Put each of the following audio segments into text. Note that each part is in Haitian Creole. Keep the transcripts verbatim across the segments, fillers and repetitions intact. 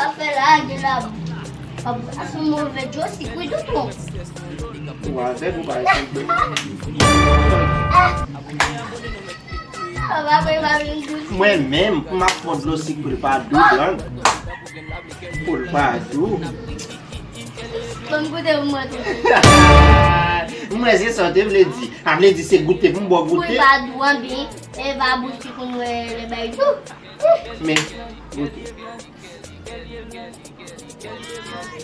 Afè la, gen la. Ap, ap sou move dlo sik wi, doudou. Ou avèg ou pa resanble. Papa, mwen pa vin dous. Mwen menm, pou m ap pran dlo sik pou l pa dou, blan. Pou l pa dou. Bon, goute pou mwen tou. Mwen, se sa w te vle di. A vle di se goute pou m bò goute. Pou l pa dou, anben, e pa bouch ki konn wè lè bay dou. Men, goute.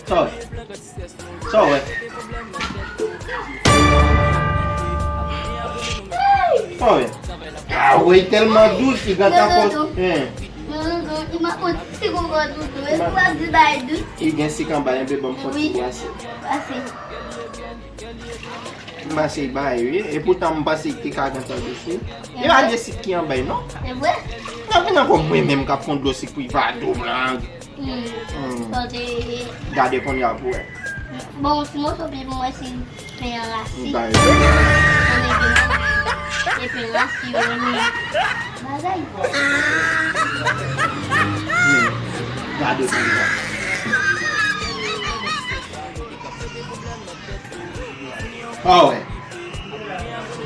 Sa w wè? Sa w wè? Sa w wè? A, wi, tèlman dous, li gentan fò. Hein. Non, non, non, li manke yon ti gogo doudou. E pou w ap di bay dous. Li gen sik anba, enben ban m fè yon ti brase. Brase. M pase bay, wi. E poutan m panse li te ka gentan dous, wi. E pa de sik ki anba, non? Se vre? Nan vin ankò mwen menm k ap pran dlo sik pou li pa dou, blan. Hmm. Gade kounye a pou wè. Bon, yon ti moso pen pou mwen si pen an rasi. Bay. Konnen gen moun e pen rasi yo renmen bagay. Hmm. Gade kounye a. Sa w wè?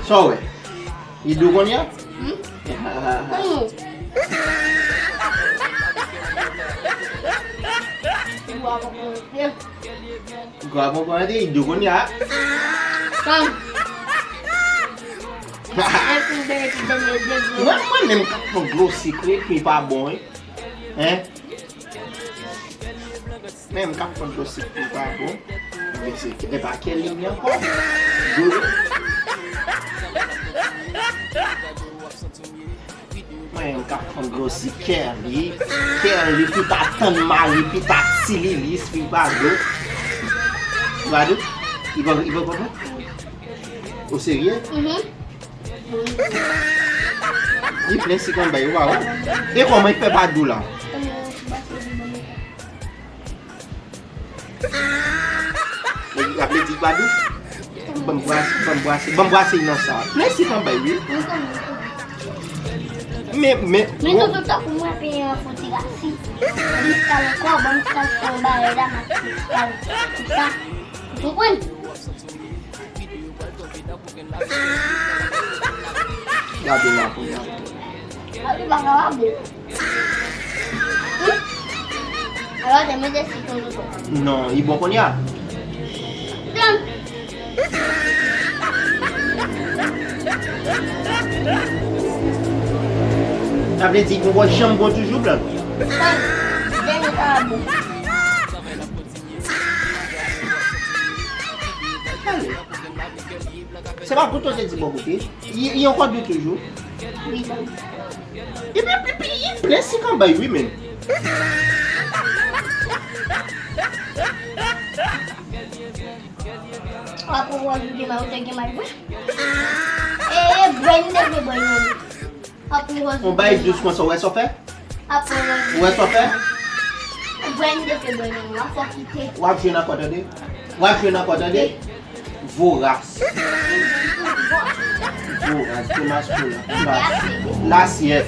Sa w wè? Li dou kounye a? Hmm? Kounye. Gwa konprann, li dou kounye a? Tann. Mwen, mwen menm k ap pran dlo sik wi, ki pa bon, wi. Hein? Menm k ap pran dlo sik pou pa bon. Men se, e pa kè li menm ankò. Dlo. Mwen menm k ap pran dlo sik kè li. Kè li pou ta tann mari, pou ta ti lilis, pou pa dlo. Ou pa dou? Li pa, li pa konprann? Ou serye? Mhm. Li plen sik anba, ou pa wè? E kòman li fè pa dou la? Li ap di pa dou? Ban m brase, ban m brase, ban m brase nan sa. Plen sik anba, wi. Men, men, men bon. Toutan pou mwen peye yon foti rasi. Bon, miskal ankò, bon, miskal fè yon bagay la, m ap miskal. Tout sa. Ou konprann? Gade la kounye a. Gade bagay la bon. Hmm? Alò, te mete sitwon sou sa. Non, li bon kounye a. Tann. Sa vle di, li poko janm bon toujou, blan? Tann. Dènye sa a bon. Se pa goute w te di bon goute. Li, li ankò dou toujou. Wi, bon. Epi, epi, li plen sik anba, wi, men. Apre w ajoute may, ou te gen may vre. E, e, bwè, m te vle bwè yon. Apre w ajoute may. On bay dous konsa, ou wè sa w fè? Apre w ajoute. Ou wè sa w fè? Bwè, m te vle bwè yon. W ap fè kite. W ap jwe nan kò, tande? W ap jwe nan kò, tande? Voras. Voras, te maskoula. Lasyèt.